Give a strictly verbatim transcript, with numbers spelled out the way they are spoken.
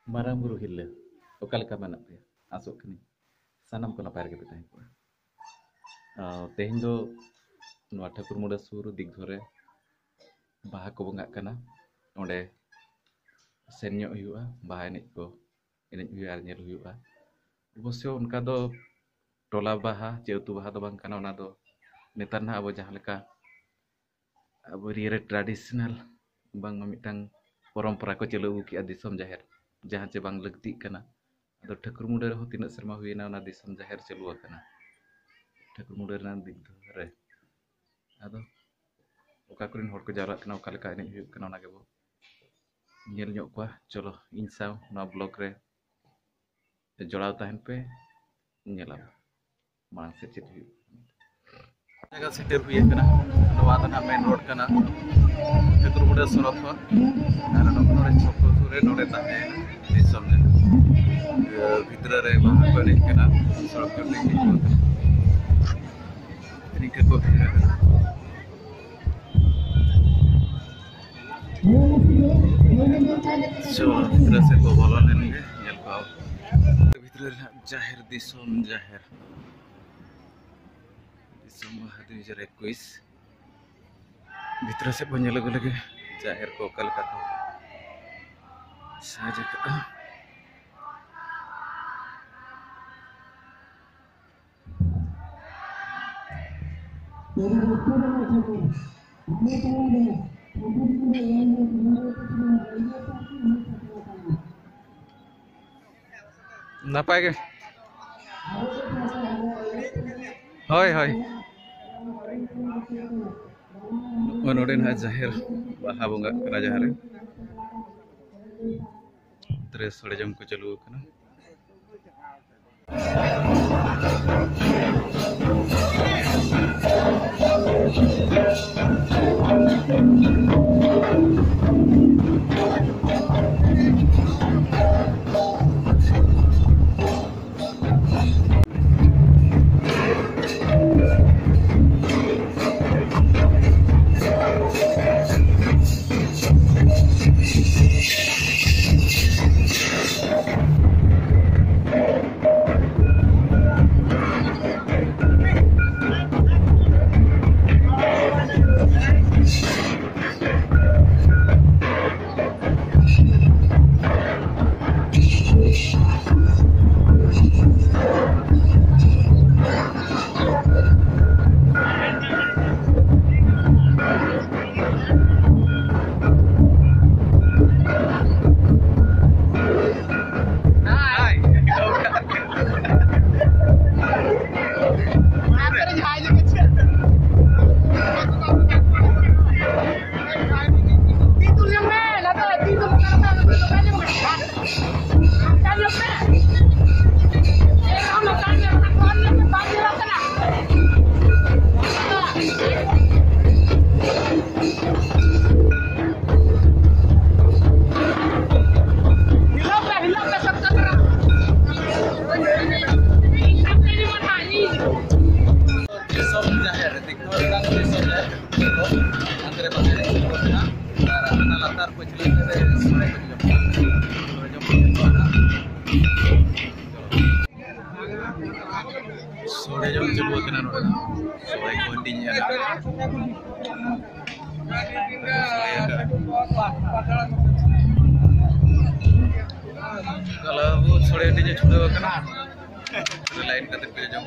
ᱢᱟᱨᱟᱝ ᱵᱩᱨᱩ ᱦᱤᱨᱞᱟᱹ, ᱚᱠᱟ ᱞᱮᱠᱟ ᱢᱮᱱᱟᱜ ᱯᱮᱭᱟ? ᱟᱥᱚᱜ ᱠᱟᱹᱱᱟᱹᱧ ᱥᱟᱱᱟᱢ ᱠᱚ ᱱᱟᱯᱟᱭ ᱨᱮᱜᱮ ᱯᱮ ᱛᱟᱦᱮᱸ ᱠᱚᱜᱼᱟ᱾ ᱟᱨ ᱛᱮᱦᱮᱧ ᱫᱚ ᱱᱚᱣᱟ ᱴᱷᱟᱹᱠᱩᱨ ᱢᱩᱰᱟᱹ ᱥᱩᱨ ᱫᱤᱜᱷᱚ ᱨᱮ ᱵᱟᱦᱟ ᱠᱚ ᱵᱚᱸᱜᱟᱜ ᱠᱟᱱᱟ᱾ ᱚᱸᱰᱮ ᱥᱮᱱ ᱧᱚᱜ ᱦᱩᱭᱩᱜᱼᱟ, ᱵᱟᱦᱟ ᱮᱱᱮᱡ ᱠᱚ ᱮᱱᱮᱡ ᱦᱩᱭᱩᱜᱼᱟ ᱟᱨ ᱧᱮᱞ ᱦᱩᱭᱩᱜᱼᱟ᱾ ᱚᱵᱚᱥᱥᱚ ᱚᱱᱠᱟ ᱫᱚ ᱴᱚᱞᱟ ᱵᱟᱦᱟ ᱪᱮ ᱟᱹᱛᱩ ᱵᱟᱦᱟ ᱫᱚ ᱵᱟᱝ ᱠᱟᱱᱟ, ᱚᱱᱟ ᱫᱚ ᱱᱮᱛᱟᱨ ᱱᱟᱦᱟᱜ ᱟᱵᱚ ᱡᱟᱦᱟᱸ ᱞᱮᱠᱟ ᱟᱵᱚ ᱮᱨᱤᱭᱟ ᱨᱮ ᱴᱨᱟᱰᱤᱥᱚᱱᱟᱞ ᱵᱟᱝᱢᱟ ᱢᱤᱫᱴᱟᱝ ᱯᱚᱨᱚᱢᱯᱚᱨᱟ ᱠᱚ ᱪᱟᱹᱞᱩ ᱟᱹᱜᱩ ᱠᱮᱜᱼᱟ, ᱫᱤᱥᱚᱢ ᱡᱟᱦᱮᱨ, ᱡᱟᱦᱟᱸ ᱪᱮ ᱵᱟᱝ ᱞᱟᱹᱠᱛᱤᱜ ᱠᱟᱱᱟ᱾ ᱟᱫᱚ ᱴᱷᱟᱹᱠᱩᱨ ᱢᱩᱰᱟᱹ ᱨᱮᱦᱚᱸ ᱛᱤᱱᱟᱹᱜ ᱥᱮᱨᱢᱟ ᱦᱩᱭᱮᱱᱟ ᱚᱱᱟ ᱫᱤᱥᱚᱢ ᱡᱟᱦᱮᱨ ᱪᱟᱹᱞᱩ ᱟᱠᱟᱱᱟ, ᱴᱷᱟᱹᱠᱩᱨ ᱢᱩᱰᱟᱹ ᱨᱮᱱᱟᱜ ᱫᱤᱜᱽ ᱨᱮ᱾ ᱟᱫᱚ ᱚᱠᱟ ᱠᱚᱨᱮᱱ ᱦᱚᱲ ᱠᱚ ᱡᱟᱣᱨᱟᱜ ᱠᱟᱱᱟ, ᱚᱠᱟ ᱞᱮᱠᱟ ᱮᱱᱮᱡ ᱦᱩᱭᱩᱜ ᱠᱟᱱᱟ, ᱚᱱᱟ ᱜᱮᱵᱚ ᱧᱮᱞ ᱧᱚᱜ ᱠᱚᱣᱟ᱾ ᱪᱚᱞᱚ, ᱤᱧ ᱥᱟᱶ ᱱᱚᱣᱟ ᱵᱞᱚᱜ ᱨᱮ ᱡᱚᱲᱟᱣ ᱛᱟᱦᱮᱱ ᱯᱮ, ᱧᱮᱞᱟᱵᱚ ᱢᱟᱲᱟᱝ ᱥᱮᱫ ᱪᱮᱫ ᱦᱩᱭᱩᱜ ᱠᱟᱱᱟ᱾ ᱡᱟᱭᱜᱟ ᱥᱮᱴᱮᱨ ᱦᱩᱭ ᱟᱠᱟᱱᱟ᱾ ᱱᱚᱣᱟ ᱫᱚ ᱱᱟᱦᱟᱜ ᱢᱮᱱ ᱨᱳᱰ ᱠᱟᱱᱟ, ᱴᱷᱟᱹᱠᱩᱨ ᱢᱩᱰᱟᱹ ᱥᱚᱲᱚᱠ ᱦᱚᱨ᱾ ᱟᱨ ᱱᱚᱜᱼᱚ ᱱᱚᱰᱮ ᱪᱷᱚᱠ ᱥᱩᱨ ᱨᱮ ᱱᱚᱰᱮ ᱛᱟᱦᱮᱸ ᱫᱤᱥᱚᱢ ᱨᱮ, ᱤᱭᱟᱹ, ᱵᱷᱤᱛᱨᱤ ᱨᱮ ᱵᱟᱦᱟ ᱠᱚ ᱮᱱᱮᱡ ᱠᱟᱱᱟ, ᱥᱚᱲᱚᱠ ᱪᱚᱴ ᱨᱮ ᱱᱤᱝᱠᱟᱹ ᱠᱚ ᱵᱷᱤᱲ ᱟᱠᱟᱱᱟ᱾ ᱪᱚ, ᱵᱷᱤᱛᱨᱤ ᱥᱮᱫ ᱵᱚ ᱵᱚᱞᱚ ᱞᱮᱱ ᱜᱮ, ᱧᱮᱞ ᱠᱚᱣᱟ ᱵᱷᱤᱛᱨᱤ ᱨᱮ ᱱᱟᱦᱟᱜ ᱡᱟᱦᱮᱨ, ᱫᱤᱥᱚᱢ ᱡᱟᱦᱮᱨ, ᱫᱤᱥᱚᱢ ᱵᱟᱦᱟ ᱫᱩ ᱦᱟᱡᱟᱨ ᱮᱠᱩᱥ᱾ ᱵᱷᱤᱛᱨᱤ ᱥᱮᱫ ᱵᱚ ᱧᱮᱞ ᱟᱹᱜᱩ ᱞᱮᱜᱮ, ᱡᱟᱦᱮᱨ ᱠᱚ ᱚᱠᱟ ᱞᱮᱠᱟ ᱠᱚ ᱥᱟᱡᱽ ᱟᱠᱟᱫᱼᱟ᱾ ᱱᱟᱯᱟᱭ ᱜᱮ᱾ ᱦᱳᱭ, ᱦᱳᱭ᱾ ᱱᱚᱜᱼᱚᱭ ᱱᱚᱰᱮ ᱱᱟᱦᱟᱜ ᱡᱟᱦᱮᱨ ᱵᱟᱦᱟ ᱵᱚᱸᱜᱟᱜ ᱠᱟᱱᱟ ᱡᱟᱦᱟᱸ ᱨᱮ᱾ ᱛᱨᱮ ᱥᱚᱲᱮ ᱡᱚᱢ ᱠᱚ ᱪᱟᱹᱞᱩ ᱟᱠᱟᱱᱟ᱾ ᱫᱤᱥᱚᱢ ᱡᱟᱦᱮᱨ, ᱫᱤᱠᱩ ᱨᱮᱱᱟᱜ ᱫᱤᱥᱚᱢ ᱡᱟᱦᱮᱨ ᱠᱚ ᱚᱱᱛᱮ ᱨᱮ ᱵᱟᱦᱨᱮ ᱨᱮ ᱠᱚ ᱛᱟᱦᱮᱱᱟ᱾ ᱟᱨ ᱚᱱᱟ ᱞᱟᱛᱟᱨ ᱯᱟᱹᱪᱷᱞᱟᱹ ᱨᱮ ᱥᱚᱲᱮ ᱠᱚ ᱡᱚᱢᱟ᱾ ᱥᱚᱲᱮ ᱡᱚᱢ ᱠᱟᱛᱮ ᱠᱚ ᱟᱲᱟᱜ᱾ ᱥᱚᱲᱮ ᱡᱚᱢ ᱪᱟᱹᱞᱩ ᱟᱠᱟᱱᱟ ᱱᱚᱰᱮ ᱫᱚ᱾ ᱥᱚᱲᱮ ᱠᱚ ᱦᱟᱹᱴᱤᱧᱮᱜᱼᱟ᱾ ᱥᱚᱲᱮ ᱟᱠᱟᱫ᱾ ᱛᱟᱦᱞᱮ ᱟᱵᱚ ᱥᱚᱲᱮ ᱦᱟᱹᱴᱤᱧ ᱮ ᱪᱷᱩᱴᱟᱹᱣ ᱟᱠᱟᱱᱟ᱾ ᱞᱟᱭᱤᱱ ᱠᱟᱛᱮ ᱯᱮ ᱡᱚᱢ᱾